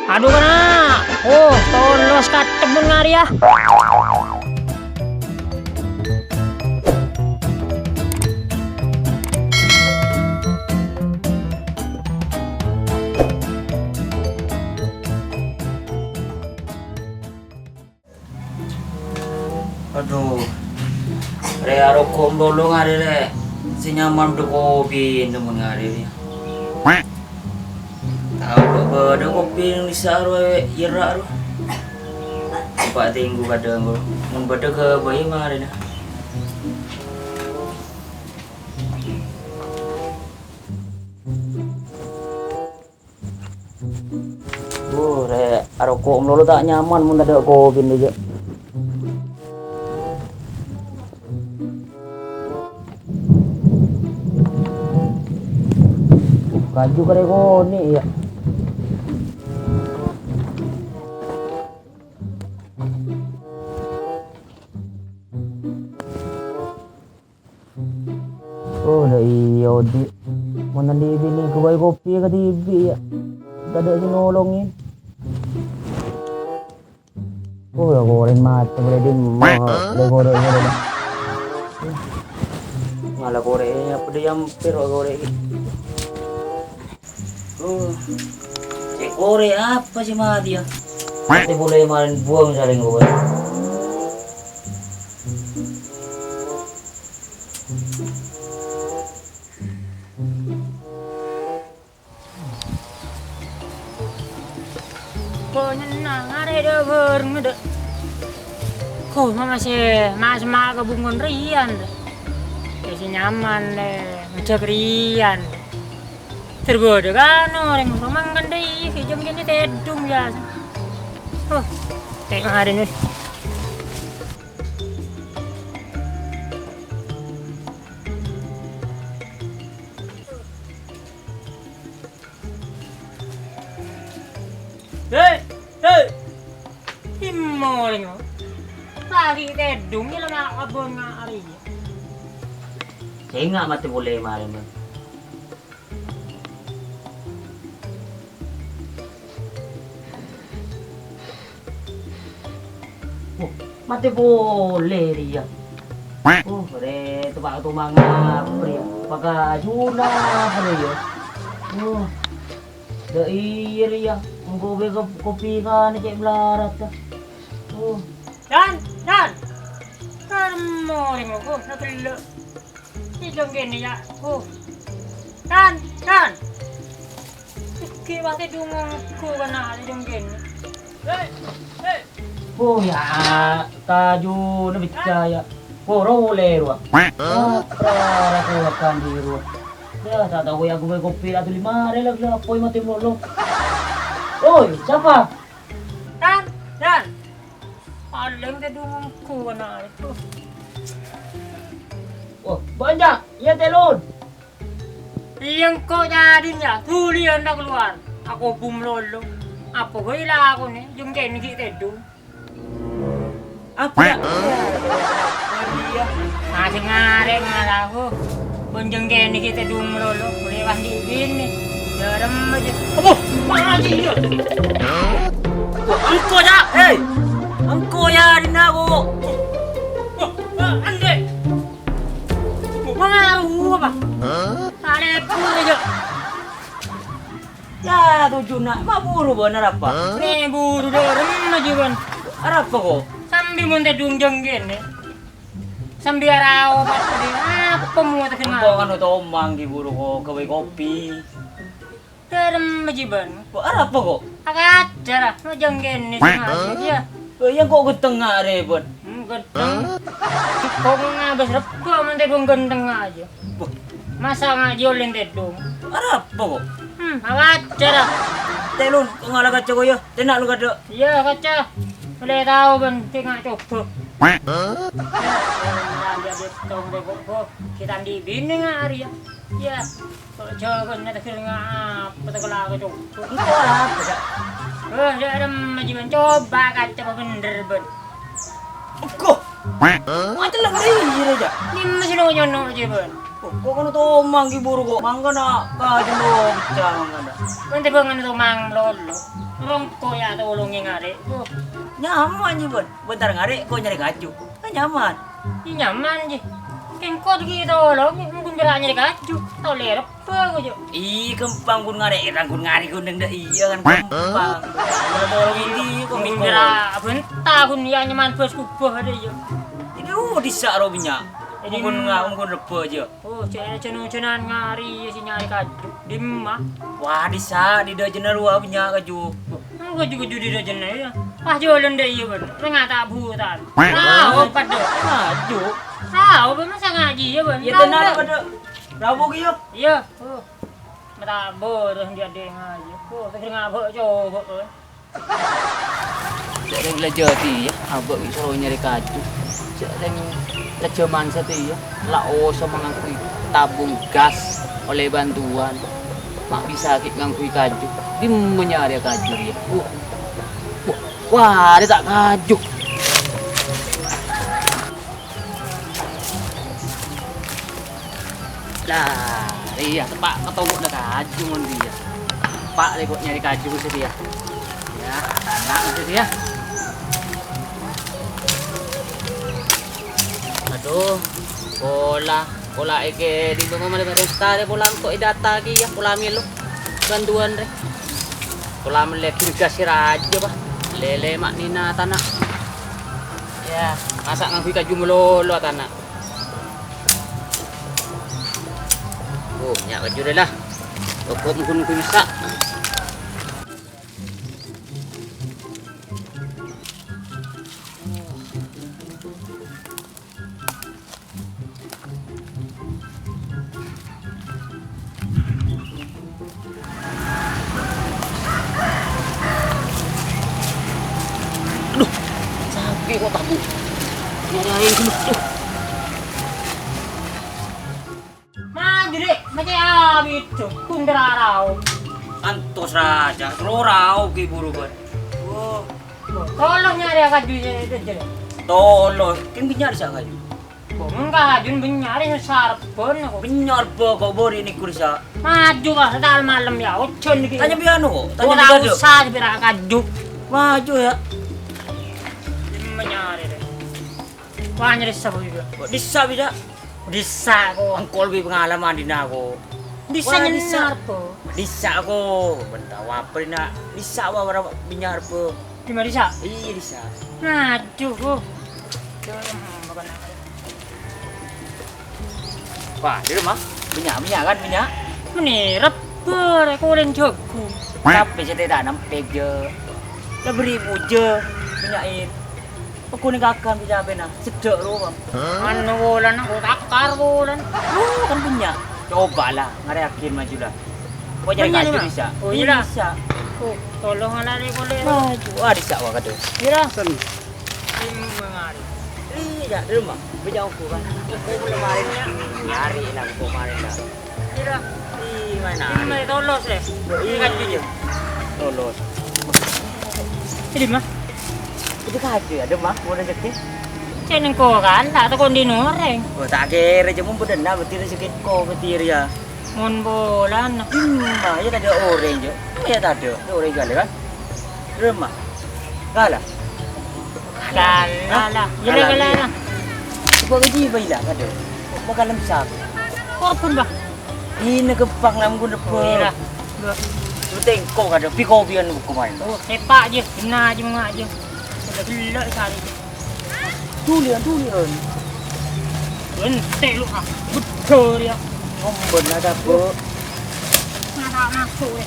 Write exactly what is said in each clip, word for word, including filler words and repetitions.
Adu, kana'! Oh, tolos katemmun ngarè, yâ. Adu, rè, aroko' malolo ngarè, rè. Sè nyaman bâdâ kopi, nèmon ngarè, rè. Tao kok bâdâ kopi neng dissa' ro, yèra' ro. Coba tèngghu kadhâng ro. Mon bâdâ ghâbây marèna. Wuh, rè, aroko' malolo ta' nyaman mon tadâ' kopina, jâ'. Kaju karè konè', yâ. Oh, la iyâ, odi'. Mon andi' binè ghâbây kopi kadhibi', yâ. Tadâ' sè nolongè. Oh, la korèng matè, bârâ' dimma, la korèng, korèng. Mala korèng, apa dia hampir korèng. Oh, sè korè' apa sè matè, yâ? Matè polè marèn buwâng salèng kowat. Kok nyenna ngarè dâ' bâreng dâ'. Kok mama sè ma-, sè ma-, kabungon rèyan dâ'. Sè nyaman, lè, ngajhâk rèyan. Terbâdâ kan orèng romang kan dâi, sè jâng kènè tèdung, yâ. Oh, tè' marèn, wis. Hei, hei. Dimma orèng, oh. Lagi tèdung, yâ, la abon nga-, arèya. Sènga' matè polè marèn, Bang. Oh, matè polè rèya. Oh, rè, tempa' tomang apa rèya? Pakajuna apa rèya? Oh, dâ' iyâ rèya. Engko' bâi kop-, kopi kana cè' malarat, ta. Oh. Dan, Dan! Karmo rèng, oh, na gellâ'. Sè jâng kènè, yâ. Oh. Tan, Tan. Ghi' pas tèdung ongghu kana' sè jâng kènè. Hei, hei. Oh, yâ, kajuna beccè', yâ. Oh, ro polè rowa. Oh, pra-, ra-, rowa kandi' rowa. Yâ, ta' tao yâ, ghâbây kopi la dhuli marè la, la apoy matè malolo. Oi, sapa? Tan, Tan. Palèng tèdung ongghu kana' rèya. Oh, bânnya', yâ, Telun. Iyâ, engko' jâdiyâ, dhuli ana' kalowar. Akobung malolo. Apa bhâi lakonè, jâng kènè ghi' tèdung. Apa, yâ? Iyâ. Masih ngarè' malahu. Bân jâng kènè ghi' tèdung malolo, polè pas andi' binè. Dâremma jâ. Abbhu, mara jiyâ. Engko', yâ. Hei. Engko', yâ, dinna', Bu. Wah, wah, andè'. Manga rowa, Pak. Hah? Talèpon jâ. Yâ, tojjhuna, ma' buru bân arapa? Nè, buru dâremma jiyâ bân. Arapa, ko'? Sambi mon tèdung jâng kènè. Sambi arao, Pak. Apa mo tèdung? Engko' nganu tomang ghi' buru, ko', ghâbây kopi. Dâremma jiyâ bân. Ko' arapa, ko'? Akaja ra, ma' jâng kènè sè ngajhâk, yâ. Ko' iyâ engko' ghânteng arè, bân. Hmm, ghânteng. Ko' ngabâs rebbhâ mon tèdung ghânteng ajâ. Wah. Masa ngajhi ollè tèdung? Arapa, ko'? Hmm, awajar, ah. Telun, ko' ngala' kaca, ko', yâ? Tèna' lu kadâ'. Iyâ, kaca. Ollè tao, bân, tènga' coba. Hah? Yâ, yâ, yâ, yâ, tong, ko', ko', ko'. Kita andi' binè nga' arèya. Iyâ. Ko' jâgâna tegghâl ngapa, tegghâl aku coba. Engko' apa, Cak? Eh, dâ' remma jiyâ, bân. Coba kaca apa bhendher, bân. Engko'. Macellep rèya, Cak. Dimma sè nyono' jiyâ, bân? Kok kono tomang ghi' buru kok. Mangkana kaju lo pecah mangkana. Kowe ente bângon tomang lolo. Rongko ya tolongè ngarè'. Oh, nyaman ji, Bân. Bentar ngarè' kok nyarè kaju. Kan nyaman. Ih, nyaman ji. Kèng kok ghi' tolong, mungkin bera nyarè kaju. Tao lè rebbhâ kok, Jo. Ih, ghâmpang ghun ngarè', ghun ngarè' ghun neng dâ' iyâ kan ghâmpang. Kalau tolong ini kok minggu. Bendera benta ghun ya nyaman bos kubah ada, Jo. Ini, oh, dissa' ro bânnya'. Ini mungkin nga-, mungkin rebbhâ jâ. Oh, cè' jân-ojânan ngarè' iyâ sè nyarè kaju. Dimma? Wah, dissa', di dâjâna rowa bânnya' kaju. Engko' kaju-kaju di dâjâna iyâ. Pas jâlân dâ' iyâ, Bân. Rèng ta' buta. Tao padâ. Kaju. Tao, Bân, masa ngaji iyâ, Bân? Iyâ, tenang padâ. Rabu ki, yo? Iyâ. Oh. Mata boro' dia deng aja. Oh, terus ngapa coba, eh? Sè rèng lajâ satèya, abâ' ghi' soro nyarè kaju. Sè rèng lajâ man satèya, la osa mangangghuy tabung gas ollè bantuan. Ma' bisa ghi' ngangghuy kaju. Dimma nyarè kaju rèya? Wah. Wah, wah, arè ta' kaju. Lah, iyâ, tepa' ka toko' dâ' kaju mon iyâ. Tepa' rè kok nyarè kaju satèya. Yâ, ana' satèya. Aduh, pola, pola èkè di bângo marè rèsta rè pola engko' èdata ghi' yâ, pola mèlo bantuan rè. Pola mellè gas sè rajâ, Pak. Lèlè ma' nèna tana. Yâ, masa' ngangghuy kaju malolo tana. Oh, nya' kaju rè lah. Toko' mungkin bisa. Aduh, sakè' kok tabu. Nyarè aèng dulu. Aduh. Maju, Dek. Maju, ah, gitu. Kunderarau. Antos raja, rorau ki buru, Bân. Oh. Tolong nyarè kaju, Dek. Tolong, kan bânnya' dissa' kaju. Bângka jun bânnya' rè sarbân aku. Bânnya' rebbhâ kok bâri' nèko dissa'. Maju, Pak, satal malem yâ, ojhân iki. Tanya bi' anu kok, tanya bi' anu. Ora usah dibira kaju. Maju yâ. Bânnya' rè. Wah, nyarè sapa juga? Kok dissa' bisa? Dissa' kok. Engko' lebbi pengalaman dina kok. Dissa' nyarè sapa? Dissa' kok. Bentang apa dina? Dissa' wah ora bânnya' rebbhâ. Di mana, Sa? Iya, di sana. Aduh. Wah, di rumah. Bânnya', bânnya' kan, bânnya'? Meni rebbhâ, rè, korèng jhâghung. Tapè sè tè tanam pèjâ. Lah beri puja, bânnya'è. Aku ni kakak bisa apa na? Sedek lu, Bang. Anu, wulan, aku takar, wulan. Lu kan bânnya'. Coba lah, ngarèaghi maju lah. Kok nyarè kaju bisa? Oh, iya lah. Bisa. Oh, tolong ala rè polè. Maju. Wah, bisa wah kadhu. Iya lah. Sen. Ini mengari. Iya, di rumah. Bânnya' aku kan. Aku belum hari ni. Nyari lah, aku kemarin lah. Iya lah. Di mana? Ini mah tolos, eh. Iya. Ini kaju, ya? Tolos. Ini mah. Itu kaju ya, ada mah, mau rezeki. Cek neng koran, tak teko ndi orèng. Oh, tak kere, cuma bedenna, berarti rezeki ko, berarti ya. Mon polana. Hmm, ya tadâ' orèng, Jo. Ya tadâ', tadâ' orèng kali kan? Rema. Kala. Kala lah. Kala, kala, kala. Coba gaji bayi lah, kadâ'. Kok bakal lemsap? Korban, Bah. Ini kepang lam guna. Oh, iya lah. Lu tengko kadâ', piko pian buku main. Oh, sepak je, kena je, mak je. Gila-gila cari. Dulian, dulian. Ente lu, ah, betul ya. Ngomben ada, Bu. Nggak masuk ya.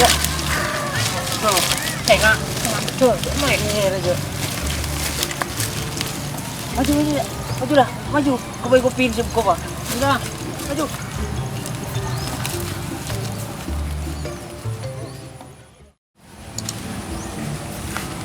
Ya. Tuh, tengok. Tuh, main ini aja. Maju, maju, ya. Majulah, maju. Kopi, kopi, sip, kopa. Udah, maju.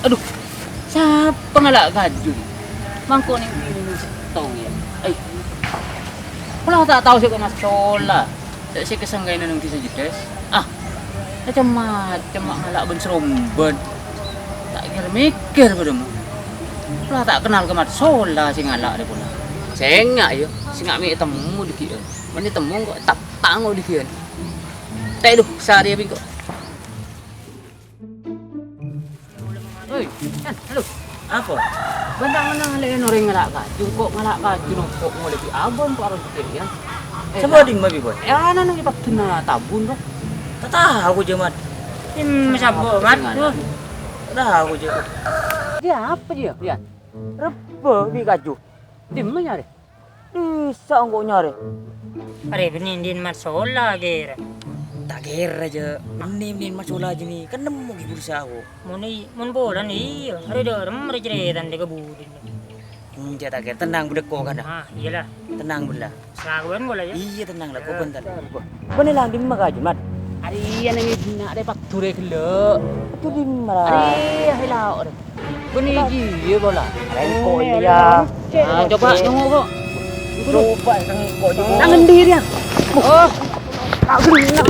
Aduh, sapa ngala' kaju? Mangko' neng bini settong, ya. Ai. Pola ta' tao sè kena sola. Sè, sè kasanggaina neng dhisa jedhes. Ah, macem-macem ma' ngala' bân-srombân. Ta' kèr-mèkkèr padâ, Ma. La ta' kennal ka Mat Sola sè ngala' rè pola. Sènga', yâ, sènga' mè' temmo dâgghi'ân. Mènè temmo engko' ta' tango dâgghi'ân. Tè' du, sarè bingko. Oi, Yan, halo. Apa? Bân ta' ngennal orèng ngala' kaju, kok ngala' kaju nongko' molè bi' abon kok aron jhâ', Yan. Eh, Sapa ta-, dimma bi' bân? Eh, ana nang è pagghunna tabun, bro. Ta' tao jâ, Mat. Dimma sapa, Mat? Sing ana. Tuh. Ta' tao jâ. Jâ apa jâ, Yan? Rebbhâ bi' kaju. Dimma nyarè? Bisa engko' nyarè. Arè bânnè ḍin Mat Sola kèra. Ta' kèra jâ. Bânnè, bânnè Mat Sola jâ nè. Kan nemmo ghi' berusaha ko. Mon i-, mon polana iyâ. Arè ḍârem arè carètana ḍâ' ka budi. Hmm, jâ ta' kèra. Tenang, bâḍâ ko kana. Ah, iyâ la. Tenang, bâḍâ la. Selaguan pola, yâ. Iyâ, tenang la. Ko bhânta. Bânnè la dimma kaju, Mat? Arè iyâ neng è dinna' arè pagdurè ghellâ'. Itu dimma la? Arè iyâ, hela orèng. Bânnè iyâ, pola. Rèngko' iyâ. Ah, coba tengok kok. Coba rèngko' coba. Tangan diri, ya. Oh. Tak guna.